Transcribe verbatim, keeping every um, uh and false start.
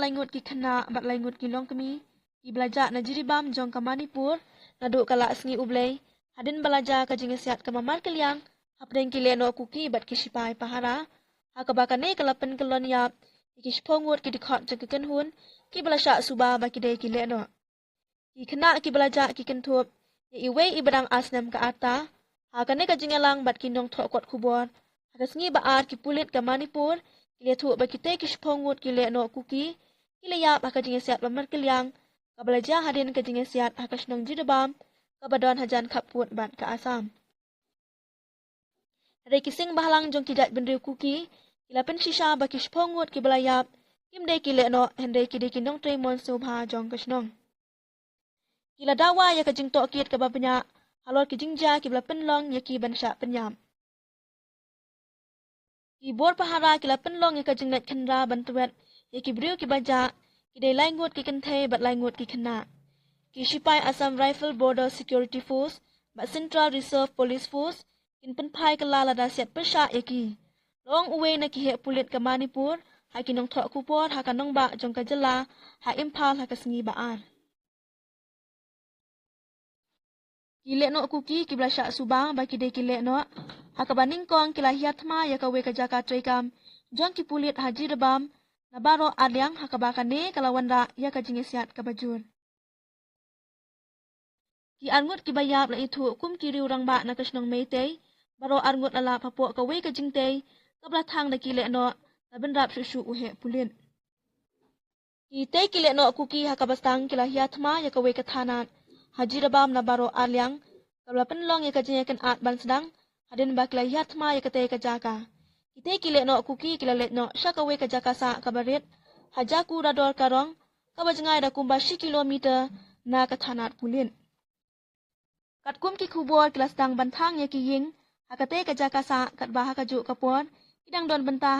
lai ngut ki khynnah bad lai ngut ki longkmie kiba la jah na Jiribam jong ka Manipur naduh ka la sngi U Blei, hadien ba la jia ka jingïasiat kaba markylliang hapdeng ki lehnoh Kuki bad ki shipai pahara, ha kaba kane ka la pynkyllon ïap ïa ki shiphew ngut ki dkhot jong ka kynhun kiba la shah suba ba ki dei ki lehnoh. Ki khynnah kiba la jah ki kynthup ïa iwei iba dang ar snem ka rta. Ha kane ka jingïalang bad ki nongthoh kot khubor, ha ka sngi ba ar ki pulit ka Manipur ki la ïathuh ba kitei ki shiphew ngut ki lehnoh Kuki ki la ïap ha ka jingïasiat ba markylliang kaba la jia hadien ka jingïasiat ha ka shnong Jiribam kaba don hajan khappud bad ka Assam. Hynrei ki sing bhalang jong ki jaitbynriew Kuki ki la pynshisha ba ki shiphew ngut kiba la ïap kim dei ki lehnoh, hynrei ki dei ki nongtrei mon sngewbha jong ka shnong. Ki la dawa ïa ka jingtohkit kaba bniah halor ki jingjia kiba la pynlong ïa ki ban shah pynïap. Ki bor pahara ki la pynlong ïa ka jingleit khynra ban tyrwet ïa ki briew kiba jah, ki dei lai ngut ki kynthei bad lai ngut ki khynnah. Ki shipai Assam Rifle Border Security Force bad Central Reserve Police Force kin pynphai kylla lada siat pyrshah ïa ki, la ong uwei na ki heh pulit ka Manipur ha ki nongthoh khubor ha ka nongbah jong ka jylla ha Imphal ha ka sngi ba ar. Ki lehnoh Kuki kiba la shah suba ba ki dei ki lehnoh, ha kaba nyngkong ki la hiar thma ïa kawei ka jaka treikam jong ki pulit ha Jiribam na baroh ar liang, ha kaba kane ka la wanrah ïa ka jingïasiat kaba jur. Ki arngut kiba ïap la ithuh kum ki riew rangbah na ka shnong Meitei, baroh arngut la lap hapoh kawei ka jingtei kaba la thang da ki lehnoh, la bynrap shuh shuh u heh pulit. Kitei ki lehnoh Kuki ha kaba sdang ki la hiar thma ïa kawei ka thanat ha Jiribam na baroh ar liang, kaba la pynlong ïa ka jingïakynad ban sdang hadien ba ki la hiar thma ïa katei ka jaka. Kitei ki lehnoh Kuki ki la leit noh sha kawei ka jaka sah kaba rit ha Jaku Rador Karong, kaba jngai da kumba shi kilometer na ka thanat pulit. Katkum ki khubor ki la sdang ban thang ïa ki ïing ha katei ka jaka sah, katba ha kajuh ka por ki dang don bynta